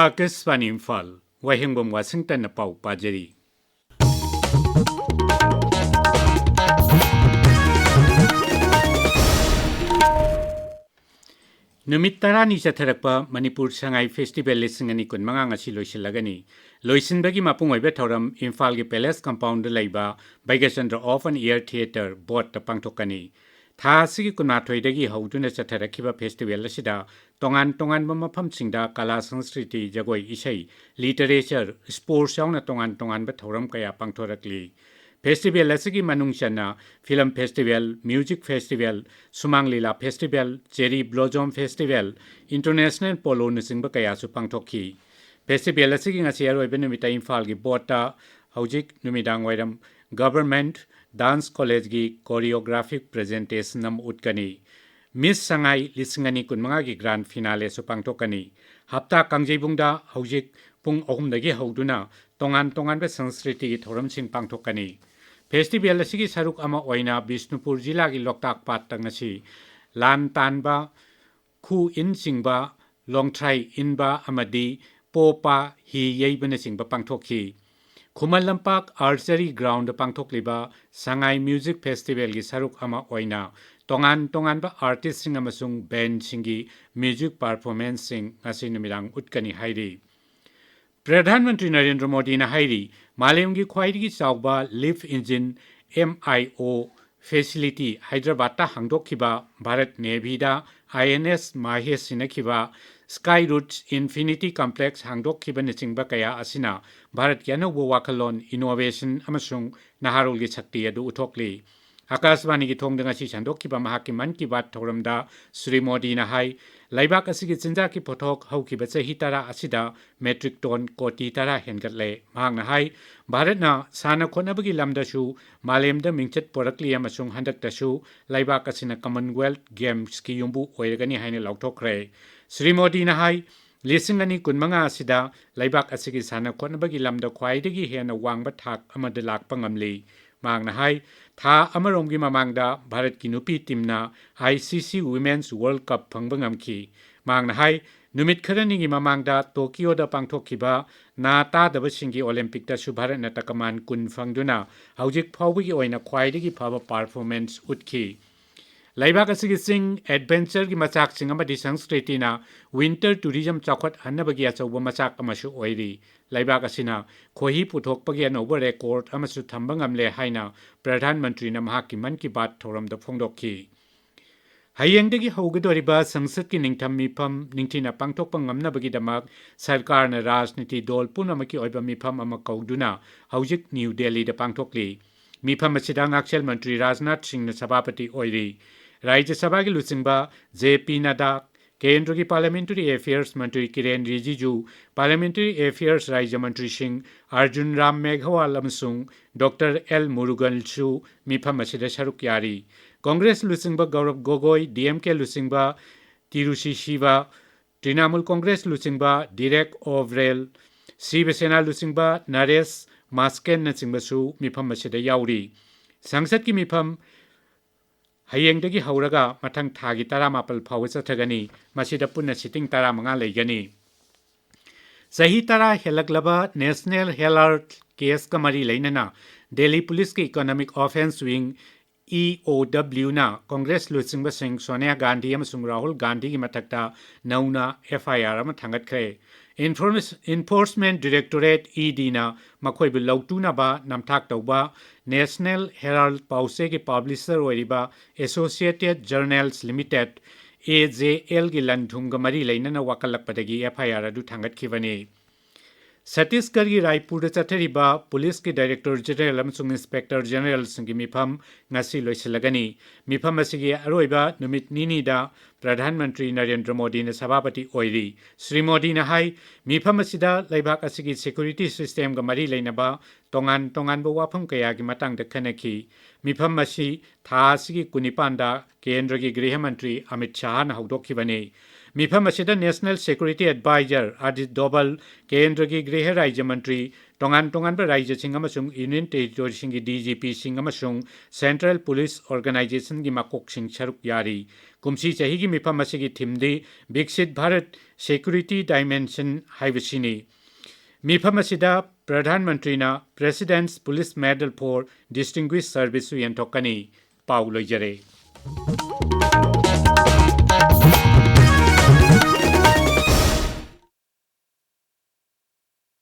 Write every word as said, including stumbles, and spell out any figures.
ꯑꯥꯀꯥꯁꯕꯥꯅꯤ ꯏꯝꯐꯥꯜ, ꯋꯥꯍꯦꯡꯕꯝ ꯋꯥꯁꯤꯡꯇꯟꯅ ꯄꯥꯎ ꯄꯥꯖꯔꯤ꯫ ꯅꯨꯃꯤꯠ ꯇꯔꯥꯅꯤ ꯆꯠꯊꯔꯛꯄ ꯃꯅꯤꯄꯨꯔ ꯁꯉꯥꯏ ꯐꯦꯁꯇꯤꯚꯦꯜ ꯂꯤꯁꯤꯡ ꯑꯅꯤ ꯀꯨꯟꯃꯉꯥ ꯉꯁꯤ ꯂꯣꯏꯁꯤꯜꯂꯒꯅꯤ꯫ ꯂꯣꯏꯁꯤꯟꯕꯒꯤ ꯃꯄꯨꯡ ꯑꯣꯏꯕ ꯊꯧꯔꯝ ꯏꯝꯐꯥꯜꯒꯤ ꯄꯦꯂꯦꯁ ꯀꯝꯄꯥꯎꯟꯗ ꯂꯩꯕ ꯚꯩꯒ꯭ꯌꯆꯟꯗ꯭ꯔ ꯑꯣꯄꯟ ꯏꯌꯔ ꯊꯤꯌꯦꯇꯔ ꯕꯣꯠꯇ ꯄꯥꯡꯊꯣꯛꯀꯅꯤ꯫ ꯊꯥ ꯑꯁꯤꯒꯤ ꯀꯨꯟꯃꯥꯊꯣꯏꯗꯒꯤ ꯍꯧꯗꯨꯅ ꯆꯠꯊꯔꯛꯈꯤꯕ ꯐꯦꯁꯇꯤꯚꯦꯜ ꯑꯁꯤꯗ ꯇꯣꯉꯥꯟ ꯇꯣꯉꯥꯟꯕ ꯃꯐꯝꯁꯤꯡꯗ ꯀꯂꯥ, ꯁꯪꯁꯀ꯭ꯔꯤꯇꯤ, ꯖꯒꯣꯏ, ꯏꯁꯩ, ꯂꯤꯇꯔꯦꯆꯔ, ꯁ꯭ꯄꯣꯔꯠꯁ ꯌꯥꯎꯅ ꯇꯣꯉꯥꯟ ꯇꯣꯉꯥꯟꯕ ꯊꯧꯔꯝ ꯀꯌꯥ ꯄꯥꯡꯊꯣꯔꯛꯂꯤ꯫ ꯐꯦꯁꯇꯤꯚꯦꯜ ꯑꯁꯤꯒꯤ ꯃꯅꯨꯡ ꯆꯟꯅ ꯐꯤꯂꯝ ꯐꯦꯁꯇꯤꯚꯦꯜ, ꯃ꯭ꯌꯨꯖꯤꯛ ꯐꯦꯁꯇꯤꯚꯦꯜ, ꯁꯨꯃꯥꯡ ꯂꯤꯂꯥ ꯐꯦꯁꯇꯤꯚꯦꯜ, ꯆꯦꯔꯤ ꯕ꯭ꯂꯣꯖꯣꯝ ꯐꯦꯁꯇꯤꯚꯦꯜ, ꯏꯟꯇꯔꯅꯦꯁꯅꯦꯜ ꯄꯣꯂꯣꯅꯆꯤꯡꯕ ꯀꯌꯥꯁꯨ ꯄꯥꯡꯊꯣꯛꯈꯤ꯫ ꯐꯦꯁꯇꯤꯚꯦꯜ ꯑꯁꯤꯒꯤ ꯉꯁꯤ ꯑꯔꯣꯏꯕ ꯅꯨꯃꯤꯠꯇ ꯏꯝꯐꯥꯜꯒꯤ ꯕꯣꯠꯇ ꯍꯧꯖꯤꯛ ꯅꯨꯃꯤꯗꯥꯡ ꯋꯥꯏꯔꯝ ꯒꯚꯔꯟꯃꯦꯟꯠ ꯗꯥꯟꯁ ꯀꯣꯂꯦꯖꯒꯤ ꯀꯣꯔꯤꯌꯣꯒ꯭ꯔꯥꯐꯤꯛ ꯄ꯭ꯔꯖꯦꯟꯇꯦꯁꯟ ꯑꯃ ꯎꯠꯀꯅꯤ꯫ ꯃꯤꯁ ꯁꯉꯥꯏ ꯂꯤꯁꯤꯡ ꯑꯅꯤ ꯀꯨꯟꯃꯉꯥꯒꯤ ꯒ꯭ꯔꯥꯟ ꯐꯤꯅꯥꯂꯦꯁꯨ ꯄꯥꯡꯊꯣꯛꯀꯅꯤ꯫ ꯍꯞꯇꯥ ꯀꯥꯡꯖꯩꯕꯨꯡꯗ ꯍꯧꯖꯤꯛ ꯄꯨꯡ ꯑꯍꯨꯝꯗꯒꯤ ꯍꯧꯗꯨꯅ ꯇꯣꯉꯥꯟ ꯇꯣꯉꯥꯟꯕ ꯁꯪꯁꯀ꯭ꯔꯤꯇꯤꯒꯤ ꯊꯧꯔꯝꯁꯤꯡ ꯄꯥꯡꯊꯣꯛꯀꯅꯤ꯫ ꯐꯦꯁꯇꯤꯚꯦꯜ ꯑꯁꯤꯒꯤ ꯁꯔꯨꯛ ꯑꯃ ꯑꯣꯏꯅ ꯕꯤꯁꯅꯨꯄꯨꯔ ꯖꯤꯂꯥꯒꯤ ꯂꯣꯛꯇꯥꯛ ꯄꯥꯠꯇ ꯉꯁꯤ ꯂꯥꯟ ꯇꯥꯟꯕ, ꯈꯨ ꯏꯟ ꯆꯤꯡꯕ, ꯂꯣꯡꯊ꯭ꯔꯥꯏ ꯏꯟꯕ ꯑꯃꯗꯤ ꯄꯣꯄ, ꯍꯤ ꯌꯩꯕꯅꯆꯤꯡꯕ ꯄꯥꯡꯊꯣꯛꯈꯤ꯫ ꯈꯨꯃꯟ ꯂꯝꯄꯥꯛ ꯑꯥꯔꯆꯔꯤ ꯒ꯭ꯔꯥꯎꯟꯗ ꯄꯥꯡꯊꯣꯛꯂꯤꯕ ꯁꯉꯥꯏ ꯃ꯭ꯌꯨꯖꯤꯛ ꯐꯦꯁꯇꯤꯚꯦꯜꯒꯤ ꯁꯔꯨꯛ ꯑꯃ ꯑꯣꯏꯅ ꯇꯣꯉꯥꯟ ꯇꯣꯉꯥꯟꯕ ꯑꯥꯔꯇꯤꯁꯁꯤꯡ ꯑꯃꯁꯨꯡ ꯕꯦꯟꯗꯁꯤꯡꯒꯤ ꯃ꯭ꯌꯨꯖꯤꯛ ꯄꯔꯐꯣꯔꯃꯦꯟꯁꯁꯤꯡ ꯉꯁꯤ ꯅꯨꯃꯤꯗꯥꯡ ꯎꯠꯀꯅꯤ ꯍꯥꯏꯔꯤ꯫ ꯄ꯭ꯔꯙꯥꯟ ꯃꯟꯇ꯭ꯔꯤ ꯅꯔꯦꯟꯗ꯭ꯔ ꯃꯣꯗꯤꯅ ꯍꯥꯏꯔꯤ, ꯃꯥꯂꯦꯝꯒꯤ ꯈ꯭ꯋꯥꯏꯗꯒꯤ ꯆꯥꯎꯕ ꯂꯤꯐ engine, M I O, facility ꯍꯥꯏꯗ꯭ꯔꯕꯥꯗꯇ ꯍꯥꯡꯗꯣꯛꯈꯤꯕ ꯚꯥꯔꯠ ꯅꯦꯚꯤꯗ ꯑꯥꯏ ꯑꯦꯟ ꯑꯦꯁ ꯃꯥꯍꯦꯁ ꯁꯤꯟꯅꯈꯤꯕ, ꯁ꯭ꯀꯥꯏ ꯔꯨꯠꯁ ꯏꯟꯐꯤꯅꯤꯇꯤ ꯀꯝꯄ꯭ꯂꯦꯛꯁ ꯍꯥꯡꯗꯣꯛꯈꯤꯕꯅꯆꯤꯡꯕ ꯀꯌꯥ ꯑꯁꯤꯅ ꯚꯥꯔꯠꯀꯤ ꯑꯅꯧꯕ ꯋꯥꯈꯜꯂꯣꯟ, ꯏꯅꯣꯚꯦꯁꯟ ꯑꯃꯁꯨꯡ ꯅꯍꯥꯔꯣꯜꯒꯤ ꯁꯛꯇꯤ ꯑꯗꯨ ꯎꯠꯊꯣꯛꯂꯤ꯫ ꯑꯀꯥꯁꯕꯥꯅꯤꯒꯤ ꯊꯣꯡꯗ ꯉꯁꯤ ꯁꯟꯗꯣꯛꯈꯤꯕ ꯃꯍꯥꯛꯀꯤ ꯃꯟ ꯀꯤ ꯕꯥꯠ ꯊꯧꯔꯝꯗ ꯁ꯭ꯔꯤ ꯃꯣꯗꯤꯅ ꯍꯥꯏ, ꯂꯩꯕꯥꯛ ꯑꯁꯤꯒꯤ ꯆꯤꯟꯖꯥꯛꯀꯤ ꯄꯣꯠꯊꯣꯛ ꯍꯧꯈꯤꯕ ꯆꯍꯤ ꯇꯔꯥ ꯑꯁꯤꯗ ꯃꯦꯇ꯭ꯔꯤꯛ ꯇꯣꯟ ꯀꯣꯇꯤ ꯇꯔꯥ ꯍꯦꯟꯒꯠꯂꯦ꯫ ꯃꯍꯥꯛꯅ ꯍꯥꯏ, ꯚꯥꯔꯠꯅ ꯁꯥꯟꯅ ꯈꯣꯠꯅꯕꯒꯤ ꯂꯝꯗꯁꯨ ꯃꯥꯂꯦꯝꯗ ꯃꯤꯡꯆꯠ ꯄꯨꯔꯛꯂꯤ ꯑꯃꯁꯨꯡ ꯍꯟꯗꯛꯇꯁꯨ ꯂꯩꯕꯥꯛ ꯑꯁꯤꯅ ꯀꯃꯟꯋꯦꯜꯊ ꯒꯦꯝꯁꯀꯤ ꯌꯨꯝꯕꯨ ꯑꯣꯏꯔꯒꯅꯤ ꯍꯥꯏꯅ ꯂꯥꯎꯊꯣꯛꯈ꯭ꯔꯦ꯫ ꯁ꯭ꯔꯤ ꯃꯣꯗꯤꯅ ꯍꯥꯏ, ꯂꯤꯁꯤꯡ ꯑꯅꯤ ꯀꯨꯟꯃꯉꯥ ꯑꯁꯤꯗ ꯂꯩꯕꯥꯛ ꯑꯁꯤꯒꯤ ꯁꯥꯟꯅ ꯈꯣꯠꯅꯕꯒꯤ ꯂꯝꯗ ꯈ꯭ꯋꯥꯏꯗꯒꯤ ꯍꯦꯟꯅ ꯋꯥꯡꯕ ꯊꯥꯛ ꯑꯃꯗ ꯂꯥꯛꯄ ꯉꯝꯂꯤ꯫ ꯃꯍꯥꯛꯅ ꯍꯥꯏ, ꯊꯥ ꯑꯃꯔꯣꯝꯒꯤ ꯃꯃꯥꯡꯗ ꯚꯥꯔꯠꯀꯤ ꯅꯨꯄꯤ ꯇꯤꯝꯅ ꯑꯥꯏ ꯁꯤ ꯁꯤ ꯋꯤꯃꯦꯟꯁ ꯋꯥꯔꯜꯗ ꯀꯞ ꯐꯪꯕ ꯉꯝꯈꯤ꯫ ꯃꯍꯥꯛꯅ ꯍꯥꯏ, ꯅꯨꯃꯤꯠ ꯈꯔꯅꯤꯒꯤ ꯃꯃꯥꯡꯗ ꯇꯣꯀꯤꯌꯣꯗ ꯄꯥꯡꯊꯣꯛꯈꯤꯕ ꯅꯥ ꯇꯥꯗꯕꯁꯤꯡꯒꯤ ꯑꯣꯂꯤꯝꯄꯤꯛꯇꯁꯨ ꯚꯥꯔꯠꯅ ꯇꯀꯃꯥꯟ ꯀꯨꯟ ꯐꯪꯗꯨꯅ ꯍꯧꯖꯤꯛ ꯐꯥꯎꯕꯒꯤ ꯑꯣꯏꯅ ꯈ꯭ꯋꯥꯏꯗꯒꯤ ꯐꯕ ꯄꯔꯐꯣꯔꯃꯦꯟꯁ ꯎꯠꯈꯤ꯫ ꯂꯩꯕꯥꯛ ꯑꯁꯤꯒꯤ ꯆꯤꯡ, ꯑꯦꯗꯚꯦꯟꯆꯔꯒꯤ ꯃꯆꯥꯛꯁꯤꯡ ꯑꯃꯗꯤ ꯁꯪꯁꯀ꯭ꯔꯤꯇꯤꯅ ꯋꯤꯟꯇꯔ ꯇꯨꯔꯤꯖꯝ ꯆꯥꯎꯈꯠꯍꯟꯅꯕꯒꯤ ꯑꯆꯧꯕ ꯃꯆꯥꯛ ꯑꯃꯁꯨ ꯑꯣꯏꯔꯤ꯫ ꯂꯩꯕꯥꯛ ꯑꯁꯤꯅ ꯈꯣꯏꯍꯤ ꯄꯨꯊꯣꯛꯄꯒꯤ ꯑꯅꯧꯕ ꯔꯦꯀꯣꯔꯗ ꯑꯃꯁꯨ ꯊꯝꯕ ꯉꯝꯂꯦ ꯍꯥꯏꯅ ꯄ꯭ꯔꯙꯥꯟ ꯃꯟꯇ꯭ꯔꯤꯅ ꯃꯍꯥꯛꯀꯤ ꯃꯟ ꯀꯤ ꯕꯥꯠ ꯊꯧꯔꯝꯗ ꯐꯣꯡꯗꯣꯛꯈꯤ꯫ ꯍꯌꯦꯡꯗꯒꯤ ꯍꯧꯒꯗꯧꯔꯤꯕ ꯁꯪꯁꯠꯀꯤ ꯅꯤꯡꯊꯝ ꯃꯤꯐꯝ ꯅꯤꯡꯊꯤꯅ ꯄꯥꯡꯊꯣꯛꯄ ꯉꯝꯅꯕꯒꯤꯗꯃꯛ ꯁꯔꯀꯥꯔꯅ ꯔꯥꯖꯅꯤꯇꯤ ꯗꯣꯜ ꯄꯨꯝꯅꯃꯛꯀꯤ ꯑꯣꯏꯕ ꯃꯤꯐꯝ ꯑꯃ ꯀꯧꯗꯨꯅ ꯍꯧꯖꯤꯛ ꯅ꯭ꯌꯨ ꯗꯦꯜꯂꯤꯗ ꯄꯥꯡꯊꯣꯛꯂꯤ꯫ ꯃꯤꯐꯝ ꯑꯁꯤꯗ ꯉꯥꯛꯁꯦꯜ ꯃꯟꯇ꯭ꯔꯤ ꯔꯥꯖꯅꯥꯊ ꯁꯤꯡꯅ ꯁꯚꯥꯄꯇꯤ ꯑꯣꯏꯔꯤ꯫ ꯔꯥꯖ꯭ꯌ ꯁꯚꯥꯒꯤ ꯂꯨꯆꯤꯡꯕ ꯖꯦ ꯄꯤ ꯅꯗꯥ, ꯀꯦꯟꯗ꯭ꯔꯒꯤ ꯄꯥꯔꯂꯤꯌꯥꯃꯦꯟꯇꯔꯤ ꯑꯦꯐꯤꯌꯔꯁ ꯃꯟꯇ꯭ꯔꯤ ꯀꯤꯔꯦꯟ ꯔꯤꯖꯤꯖꯨ, ꯄꯥꯔꯂꯤꯌꯥꯃꯦꯟꯇꯔꯤ ꯑꯦꯐꯤꯌꯔꯁ ꯔꯥꯖ꯭ꯌ ꯃꯟꯇ꯭ꯔꯤꯁꯤꯡ ꯑꯔꯖꯨꯟ ꯔꯥꯝ ꯃꯦꯘꯋꯥꯜ ꯑꯃꯁꯨꯡ ꯗꯣꯛꯇꯔ ꯑꯦꯜ ꯃꯨꯔꯨꯒꯟꯁꯨ ꯃꯤꯐꯝ ꯑꯁꯤꯗ ꯁꯔꯨꯛ ꯌꯥꯔꯤ꯫ ꯀꯣꯡꯒ꯭ꯔꯦꯁ ꯂꯨꯆꯤꯡꯕ ꯒꯧꯔꯕ ꯒꯣꯒꯣꯏ, ꯗꯤ ꯑꯦꯝ ꯀꯦ ꯂꯨꯆꯤꯡꯕ ꯇꯤꯔꯨꯁꯤ ꯁꯤꯕꯥ, ꯇ꯭ꯔꯤꯅꯥꯃꯨꯜ ꯀꯣꯡꯒ꯭ꯔꯦꯁ ꯂꯨꯆꯤꯡꯕ ꯗꯤꯔꯦꯛ ꯑꯣꯕ꯭ꯔꯦꯜ, ꯁꯤꯕ ꯁꯦꯅꯥ ꯂꯨꯆꯤꯡꯕ ꯅꯔꯦꯁ ꯃꯥꯁꯀꯦꯟꯅꯆꯤꯡꯕꯁꯨ ꯃꯤꯐꯝ ꯑꯁꯤꯗ ꯌꯥꯎꯔꯤ꯫ ꯁꯪꯁꯠꯀꯤ ꯃꯤꯐꯝ ꯍꯌꯦꯡꯗꯒꯤ ꯍꯧꯔꯒ ꯃꯊꯪ ꯊꯥꯒꯤ ꯇꯔꯥꯃꯥꯄꯜ ꯐꯥꯎꯕ ꯆꯠꯊꯒꯅꯤ꯫ ꯃꯁꯤꯗ ꯄꯨꯟꯅ ꯁꯤꯇꯤꯡ ꯇꯔꯥꯃꯉꯥ ꯂꯩꯒꯅꯤ꯫ ꯆꯍꯤ ꯇꯔꯥ ꯍꯦꯜꯂꯛꯂꯕ ꯅꯦꯁꯅꯦꯜ ꯍꯦꯔꯥꯜꯗ ꯀꯦꯁꯀ ꯃꯔꯤ ꯂꯩꯅꯅ ꯗꯦꯜꯂꯤ ꯄꯨꯂꯤꯁꯀꯤ ꯏꯀꯣꯅꯣꯃꯤꯛ ꯑꯣꯐꯦꯟꯁ ꯋꯤꯡ, ꯏ ꯑꯣ ꯗꯕ꯭ꯂꯤꯌꯨꯅ ꯀꯣꯡꯒ꯭ꯔꯦꯁ ꯂꯨꯆꯤꯡꯕꯁꯤꯡ ꯁꯣꯅꯤꯌꯥ ꯒꯥꯟꯙꯤ ꯑꯃꯁꯨꯡ ꯔꯥꯍꯨꯜ ꯒꯥꯟꯙꯤꯒꯤ ꯃꯊꯛꯇ ꯅꯧꯅ ꯑꯦꯐ ꯑꯥꯏ ꯑꯥꯔ ꯑꯃ ꯊꯥꯡꯒꯠꯈ꯭ꯔꯦ꯫ ꯏꯟꯐꯣꯔꯃꯦꯁ-, ꯏꯟꯐꯣꯔꯁꯃꯦꯟ ꯗꯤꯔꯦꯛꯇꯣꯔꯦꯠ, ꯏ ꯗꯤꯅ ꯃꯈꯣꯏꯕꯨ ꯂꯧꯇꯨꯅꯕ ꯅꯝꯊꯥꯛ ꯇꯧꯕ ꯅꯦꯁꯅꯦꯜ ꯍꯦꯔꯥꯜꯗ ꯄꯥꯎꯆꯦꯒꯤ ꯄꯕ꯭ꯂꯤꯁꯔ ꯑꯣꯏꯔꯤꯕ ꯑꯦꯁꯣꯁꯤꯌꯦꯇꯦꯗ ꯖꯔꯅꯦꯜꯁ ꯂꯤꯃꯤꯇꯦꯗ, ꯑꯦ ꯖꯦ ꯑꯦꯜꯒꯤ ꯂꯟ ꯊꯨꯝꯒ ꯃꯔꯤ ꯂꯩꯅꯅ ꯋꯥꯀꯠꯂꯛꯄꯗꯒꯤ ꯑꯦꯐ ꯑꯥꯏ ꯑꯥꯔ ꯑꯗꯨ ꯊꯥꯡꯒꯠꯈꯤꯕꯅꯤ꯫ ꯁꯠꯇꯤꯁꯒꯔꯒꯤ ꯔꯥꯏꯄꯨꯔꯗ ꯆꯠꯊꯔꯤꯕ ꯄꯨꯂꯤꯁꯀꯤ ꯗꯥꯏꯔꯦꯛꯇꯣꯔ ꯖꯦꯅꯔꯦꯜ ꯑꯃꯁꯨꯡ ꯏꯟꯁꯄꯦꯛꯇꯔ ꯖꯦꯅꯔꯦꯜꯁꯤꯡꯒꯤ ꯃꯤꯐꯝ ꯉꯁꯤ ꯂꯣꯏꯁꯤꯜꯂꯒꯅꯤ꯫ ꯃꯤꯐꯝ ꯑꯁꯤꯒꯤ ꯑꯔꯣꯏꯕ ꯅꯨꯃꯤꯠ ꯅꯤꯅꯤꯗ ꯄ꯭ꯔꯙꯥꯟ ꯃꯟꯇ꯭ꯔꯤ ꯅꯔꯦꯟꯗ꯭ꯔ ꯃꯣꯗꯤꯅ ꯁꯚꯥꯄꯇꯤ ꯑꯣꯏꯔꯤ꯫ ꯁ꯭ꯔꯤ ꯃꯣꯗꯤꯅ ꯍꯥꯏ, ꯃꯤꯐꯝ ꯑꯁꯤꯗ ꯂꯩꯕꯥꯛ ꯑꯁꯤꯒꯤ ꯁꯦꯀ꯭ꯌꯨꯔꯤꯇꯤ ꯁꯤꯁꯇꯦꯝꯒ ꯃꯔꯤ ꯂꯩꯅꯕ ꯇꯣꯉꯥꯟ ꯇꯣꯉꯥꯟꯕ ꯋꯥꯐꯝ ꯀꯌꯥꯒꯤ ꯃꯇꯥꯡꯗ ꯈꯟꯅꯈꯤ꯫ ꯃꯤꯐꯝ ꯑꯁꯤ ꯊꯥ ꯑꯁꯤꯒꯤ ꯀꯨꯟꯅꯤꯄꯥꯟꯗ ꯀꯦꯟꯗ꯭ꯔꯒꯤ ꯒ꯭ꯔꯤꯍ ꯃꯟꯇ꯭ꯔꯤ ꯑꯃꯤꯠ ꯁꯥꯍꯅ ꯍꯧꯗꯣꯛꯈꯤꯕꯅꯤ꯫ ꯃꯤꯐꯝ ꯑꯁꯤꯗ ꯅꯦꯁꯅꯦꯜ ꯁꯦꯀ꯭ꯌꯨꯔꯤꯇꯤ ꯑꯦꯗꯚꯥꯏꯖꯔ ꯑꯖꯤꯠ ꯗꯣꯚꯜ, ꯀꯦꯟꯗ꯭ꯔꯒꯤ ꯒ꯭ꯔꯤꯍ ꯔꯥꯖ꯭ꯌ ꯃꯟꯇ꯭ꯔꯤ ꯇꯣꯉꯥꯟ ꯇꯣꯉꯥꯟꯕ ꯔꯥꯖ꯭ꯌꯁꯤꯡ ꯑꯃꯁꯨꯡ ꯌꯨꯅꯤꯌꯟ ꯇꯦꯔꯤꯇꯣꯔꯤꯁꯤꯡꯒꯤ ꯗꯤ ꯖꯤ ꯄꯤꯁꯤꯡ ꯑꯃꯁꯨꯡ ꯁꯦꯟꯇ꯭ꯔꯦꯜ ꯄꯨꯂꯤꯁ ꯑꯣꯔꯒꯅꯥꯏꯖꯦꯁꯟꯒꯤ ꯃꯀꯣꯛꯁꯤꯡ ꯁꯔꯨꯛ ꯌꯥꯔꯤ꯫ ꯀꯨꯝꯁꯤ ꯆꯍꯤꯒꯤ ꯃꯤꯐꯝ ꯑꯁꯤꯒꯤ ꯊꯤꯝꯗꯤ ꯕꯤꯛꯁꯤꯠ ꯚꯥꯔꯠ ꯁꯦꯀ꯭ꯌꯨꯔꯤꯇꯤ ꯗꯥꯏꯃꯦꯟꯁꯟ ꯍꯥꯏꯕꯁꯤꯅꯤ꯫ ꯃꯤꯐꯝ ꯑꯁꯤꯗ ꯄ꯭ꯔꯙꯥꯟ ꯃꯟꯇ꯭ꯔꯤꯅ President's Police Medal for Distinguished Service ꯁꯨ ꯌꯦꯟꯊꯣꯛꯀꯅꯤ꯫ ꯄꯥꯎ ꯂꯣꯏꯖꯔꯦ꯫